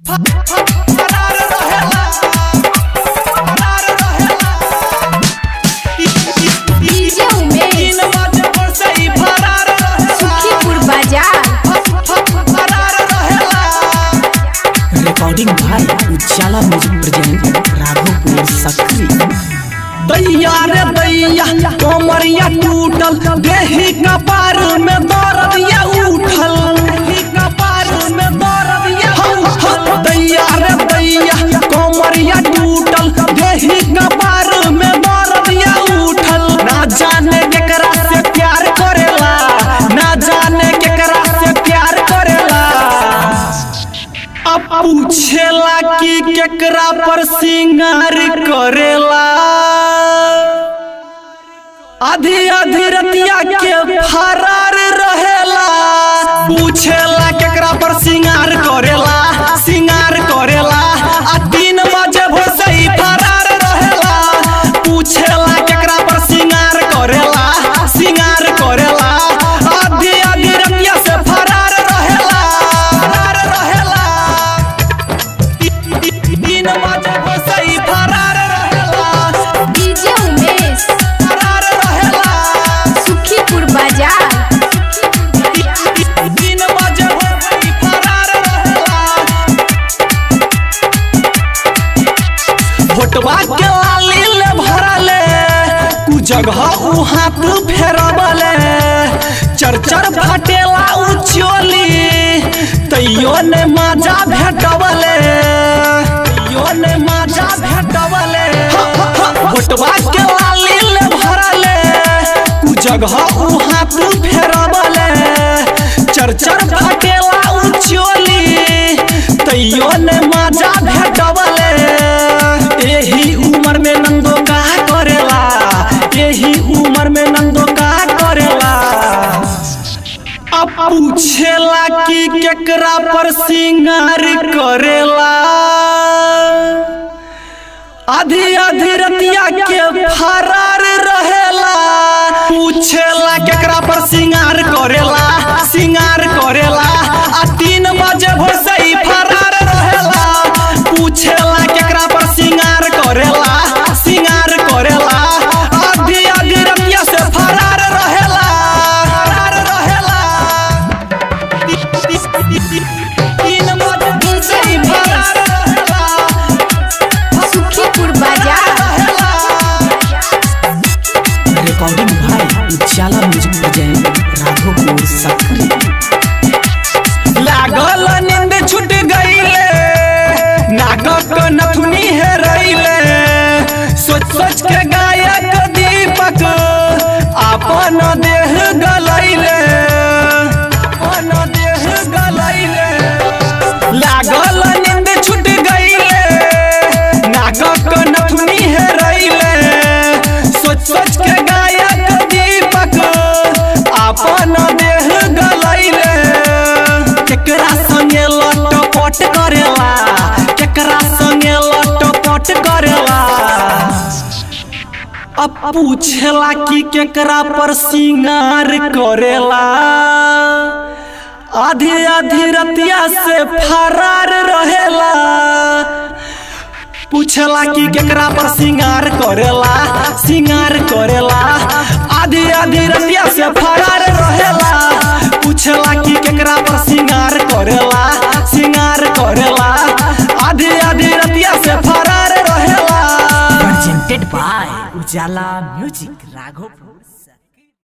फरार रहेला, फरार रहेला। डीजे उमेश, 3 बजे भोर से ही फरार रहेला, सुखीपुर बाजार। फरार रहेला। Recording by Ujala music present Raghopur Sakri. दैया रे दैया कमरिया टूटल, देही कपार में दर्दिया उठल, देही कपार में दर्दिया उठल। दैया रे दैया कमरिया टूटल, देही कपार में दर्दिया उठल। ना जाने केकरा से प्यार करेला, ना जाने केकरा से प्यार करेला। अब पूछेला कि केकरा पर सिंगार करेला। आधी आधी रतिया के फरार रहेला। पूछेला केकरा पर सिंगार करेला, सिंगार करेला। आ 3 बजे भोर से ही फरार रहेला। पूछेला केकरा पर सिंगार करेला, सिंगार करेला। आधी आधी रतिया से फरार रहेला, फरार रहेला। 3 बजे भोर से ही फरार रहेला, डीजे उमेश, फरार रहेला। सुखीपुर बाजार। 3 बजे भोर से ही फरार रहेला। भोटवा के लाली ले भरले, कु जगह उ हाथ फेरबले। चर चर फटेला उ चोली, तैयो ने माजा भेटबले, तैयो ने माजा भेटबले। भोटवा के लाली ले भरले, कु जगह उ हाथ फेरबले। चर चर फटेला उ चोली, तैयो ने माजा भेटबले। एही उम्र में नंदो का करेला, एही उम्र में नंदो का करेला। अब पूछेला कि केकरा पर सिंगार करेला। आधी आधी रतिया के फरार रहेला। पूछेला केकरा पर सिंगार करेला, सिंगार करेला। आ 3 बजे भोर से ही फरार रहेला। पूछेला केकरा पर सिंगार करेला, सिंगार करेला। आधी आधी रतिया से फरार रहेला, फरार रहेला। 3 बजे भोर से ही फरार रहेला, सुखीपुर बाजार। Recording by Ujala music present Raghopur Sakri. लागल नींद छूट गईले, नाकक नथुनी हेरैले। सोच सोच के गायक दीपक अपन देह गलैले, अपन देह गलैले। लागल नींद छूट गईले, नाकक नथुनी हेरैले। सोच सोच के गायक दीपक अपन देह गलैले। केकरा संगे लटपट करेला, केकरा संगे लटपट करेला। अब पूछेला कि केकरा पर सिंगार करेला। आधी आधी रतिया से फरार रहेला। पूछेला कि केकरा पर सिंगार करेला, सिंगार करेला। आधी आधी रतिया से फरार रहेला। पूछेला कि केकरा पर सिंगार करेला, सिंगार करेला। आधी आधी रतिया से फरार रहेला। Presented by Ujala music Raghopur.